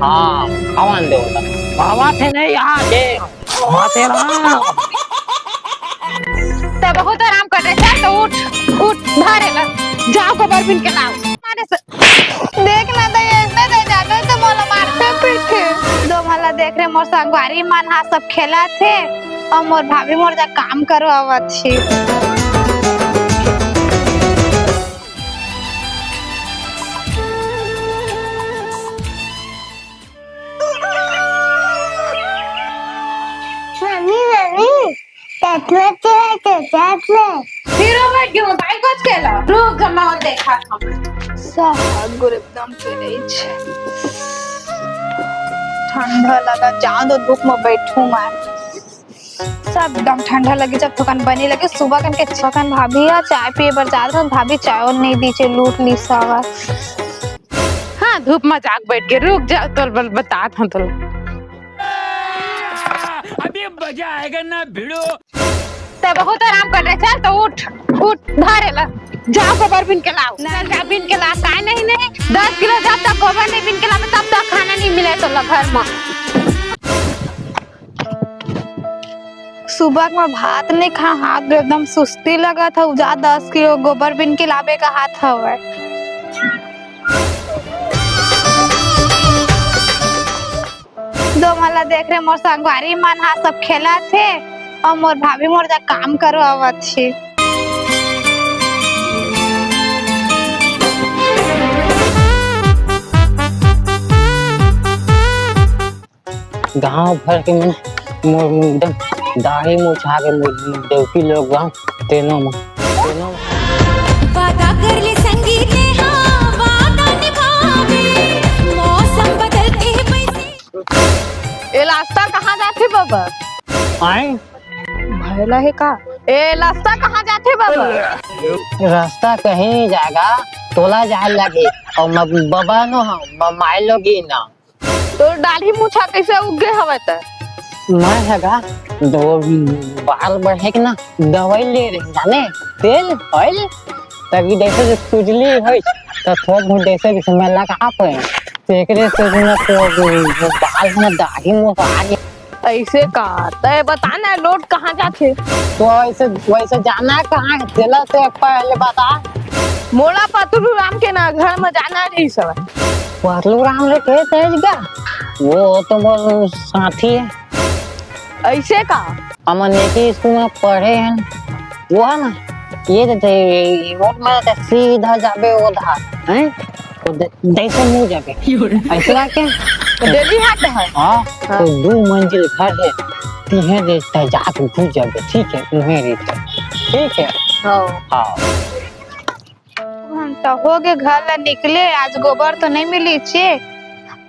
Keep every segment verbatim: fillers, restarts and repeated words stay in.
हाँ, हवन देवता। बाबा थे नहीं यहाँ के। माते राम। ते बहुत आराम कर रहे, चल तो उठ, उठ, धरे ला, जाओ गोबर बीन के लाओ। मारे से, देख ना दे, ऐसे दे जाते तो मोला मारते पीटते। दो मला देख रहे, मोर संगवारी मन हा सब खेला थे, और मोर भाभी मोर जा काम करवावत थी। मम्मी, मम्मी, चॉकलेट ले, चॉकलेट ले। फिर वो बैठ के मोबाइल को खेला। रुक, जब मैं वो देखा था। साग गुर एकदम के रही छे। ठंडा लगा, जाओ तो धूप में बैठूं मैं। सब एकदम ठंडा लगे, जब थोकन बनी लगे, सुबह कन के थोकन भाभी हा चाय पिए बर जात रहन, भाभी चाय और नहीं दी छे, लूट ली सावा। हाँ, धूप में जाके बैठ के रुक जा, तोल बल बतात हूँ तोल। अभी मजा आएगा ना भिड़ो। ते बहुत आराम कर रहे, चल तो उठ, उठ, धरे ला, जाओ गोबर बीन के लाओ, चल जा बीन के ला, काय नहीं नहीं, दस किलो जब तक गोबर नहीं बीन के लावे तब तक खाना नहीं मिले तोला घर में। सुबह में भात नहीं खा, हाथ एकदम सुस्ती लगा था, उजा दस किलो गोबर बीन के लावे का हाथ हवे। दो मला देख रहे, मोर संगवारी मन हा सब खेला थे, और मोर भाभी मोर जा काम करवावत थी। गांव भर के मन मोर एकदम दाढ़ी मुछा के मोर देवकी लोग गांव तेनो म, तेनो म। वादा कर ले संगीत ने, हाँ, वादा निभावे, मौसम बदल के वैसे। ए रास्ता कहाँ जाथे बाबा? आए? भैला है का? ए रास्ता कहाँ जाथे बाबा? रास्ता कहीं नहीं जाएगा, तोला जाए लगे और म-, बाबा नो हम, म-, माई लोगी ना। तोर दाढ़ी मुछा कैसे उगे हवे त? मैं हगा दो बाल बढ़े के ना दवाई ले रहे जाने, तेल, ऑयल, तभी जैसे जो खुजली होई, तो थोक बहुत जैसे जैसे मैं लगा पे, तो एकरे से जो ना तो जो, जो बाल ना दाढ़ी मुछा गया। ऐसे का? तय बता ना, लोट कहाँ जाथे? तो ऐसे, वैसे जाना है कहाँ है? तेला तो एक पहले बता। मोला पतलू राम के ना घर में जाना रही सब। पतलू राम रे के तेज गा? वो तो मोर साथी है। ऐसे का? हमन एक ही स्कूल में पढ़े हैं। वो है ना, ये तो थे, ये रोड में तो सीधा जाबे वो धार, हैं? वो दे-, जैसे मुंह जाबे। ऐसे करके तो दिल्ली हाट है। हाँ, हाँ। तो दो मंजिल घर है, तीहे रे तय जाके घुस जाबे, ठीक है? उहे रे तय, ठीक है? हाँ। हाँ। घंटा हो गे घर ला निकले, आज गोबर तो नहीं मिली चे,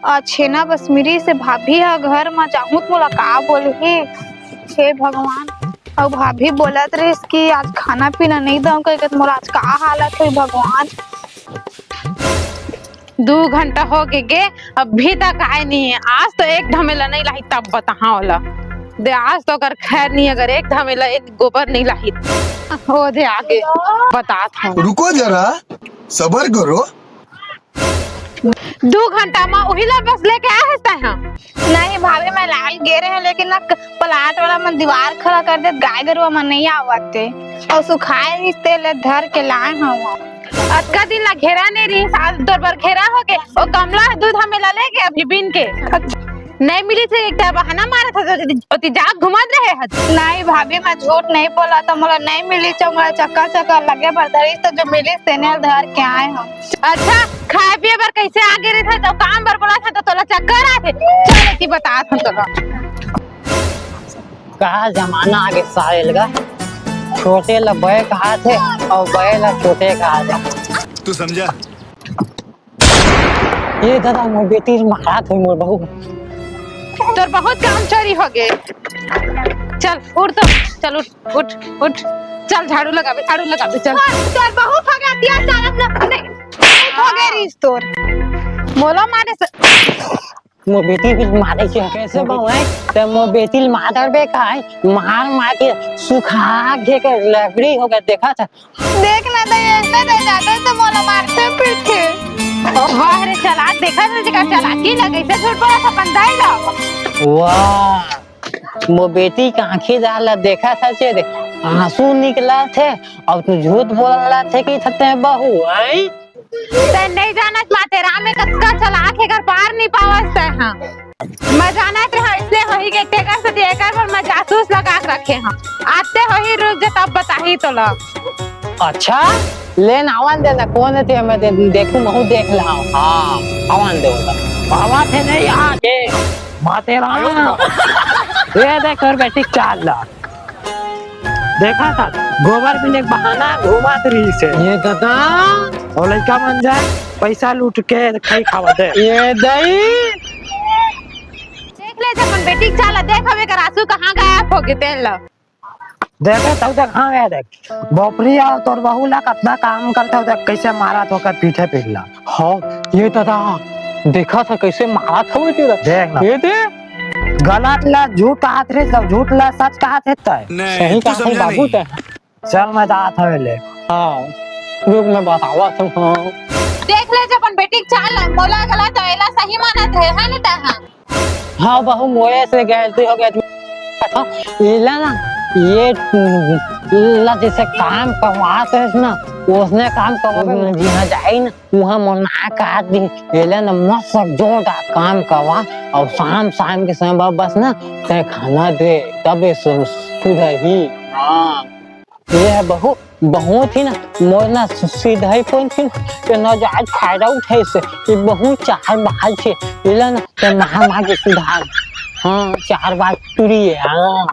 आ छेना बस मिली से भाभी हा घर मा जाहूं त मोला का बोलही। हे भगवान, अउ भाभी बोलत रहिस कि आज खाना पीना नहीं दऊं कहिके, त मोला आज का हालत होई भगवान। दू घंटा हो गे, गे, अभी तक आए नहीं है। आज तो एक धमेला नहीं लाही, तब बताहा ओला। दे, आज तो अगर खैर नहीं, अगर एक धमेला, एक गोबर नहीं लाही, ओ दे आगे बतात हूँ। रुको जरा, सबर करो। दू घंटा में उही ला बस लेके आए हस तैं हा? नहीं भाभी, मैं लाल गे रहे हैं, लेकिन ना क-, प्लाट वाला मन दीवार खड़ा कर दे, गाय गरुआ मन नहीं आवत ते, और सुखाए रिश्ते ले धर के लाए हूँ। अतका दिन ला घेरा नहीं रही, साल तोर बर घेरा हो गए। ओ गमला दूध हमें ला ले गए अभी बीन के। नहीं मिली थे, एक बहाना मारा था, ओती, ओती जाग घुमत रहे हत। नहीं भाभी, मैं झूठ नहीं बोला था, मोला नहीं मिली थे, मोला चक्कर चक्कर लगे बर धरिस, तो जो मिली तेने धर के आए हम। अच्छा, खाए पिए बर कैसे आगे रहे थे, जब काम बर बोला था तो तोला चक्कर आए थे। चल, एती बता था तोला। का जमाना आगे साले लगा, छोटे ला बड़े कहा थे और बड़े ला छोटे कहा थे। तू समझा? ये दादा, मोर बेटी मारा थे मोर बहू। तोर बहुत काम चोरी हो गए। चल उठ तो, चल उठ, उठ, उठ। चल झाड़ू लगाबे, झाड़ू लगाबे, चल। हाँ, तोर बहुत हो गया अत्याचार, अपना नहीं, नहीं हो गया रीस तोर। मोला मारे से मोर बेटी भी मारे के कैसे बहू है? ते मोर बेटी मार बे का है? मार मार के सुखा के, के लकड़ी हो गया, देखा था। देख ना, दे ऐसे दे जाते तो मोला मारते पीटते। वाह रे, चलाक, देखा था जेकर चलाकी ला, कैसे झूठ बोला था अपन दाई ला। वाह, मोर बेटी के आँखी डाहर ला देखा था जे रे, आंसू निकला थे, अउ तू झूठ बोला थे कि थते बहू, आई? तैं नहीं जानत मातेराम में कतका चलाक हे, एकर पार नहीं पावस तैं, हाँ। मैं जानत रहा, इसलिए होही के टेकर से एकर पर मैं जासूस लगा के रखे हूँ। आते होही, रुक जा, तब बताही तोला। अच्छा, ले ना, आवन दे ना, कौन हे ते, मैं दे-, देखूं, महू देख ला। हाँ, आवन दे ओला। बाबा थे नहीं यहाँ के, मातेराम। ये देख तोर बेटी के चाल ला। देखा था, गोबर बिने के बहाना घूमत रहिस हे। ये दादा। अउ लइका मन जाए, पैसा लूट के खाई खावत हे। ये दई। देख ले जब अपन बेटी के चाल, देख अब एकर आंसू कहाँ गायब हो गे, तेल ला। देखे तब तक, हाँ, ये देख, बोपरी अउ तोर बहू ला कतना काम करते हो, देख कैसे मारत हे ओकर पीठे पीठ ला। हाँ, ये दादा, देखा था कैसे मारत हवे तेला। देख ना। ये दे। गलत ला झूठ कहत रहे, सब झूठ ला सच कहत हे तैं। सही कहा बाबू तैं। चल, मैं जात हवे ले। हाँ, रुक, मैं बतावत हूँ, हाँ। देख ले, जब अपन बेटी के चाल, मोला गलत, एला सही मानत रहे, है ना तैं, हाँ? हाँ बहू, मोरे से गलती हो गई। एला ना, ये ला जैसे काम करवात रहिस ना, ओसने काम करवाबे। मैं जिहाँ जाई ना, उहाँ मोर नाक काट दी। एला ना मस्त जोरदार काम करवा, अउ शाम, शाम के समय बर बस ना तैं खाना दे, तब ये सु-, सुधरही। हाँ। ये हे बहू, बहुत ही ना, मोर ना सु-, सिधई पोन थी, के ना जायज फायदा उठाइस हे, ये बहुत चालबाज हे, एला ना, तैं मार मार के सुधार। हाँ, चालबाज टुरी हे, हाँ।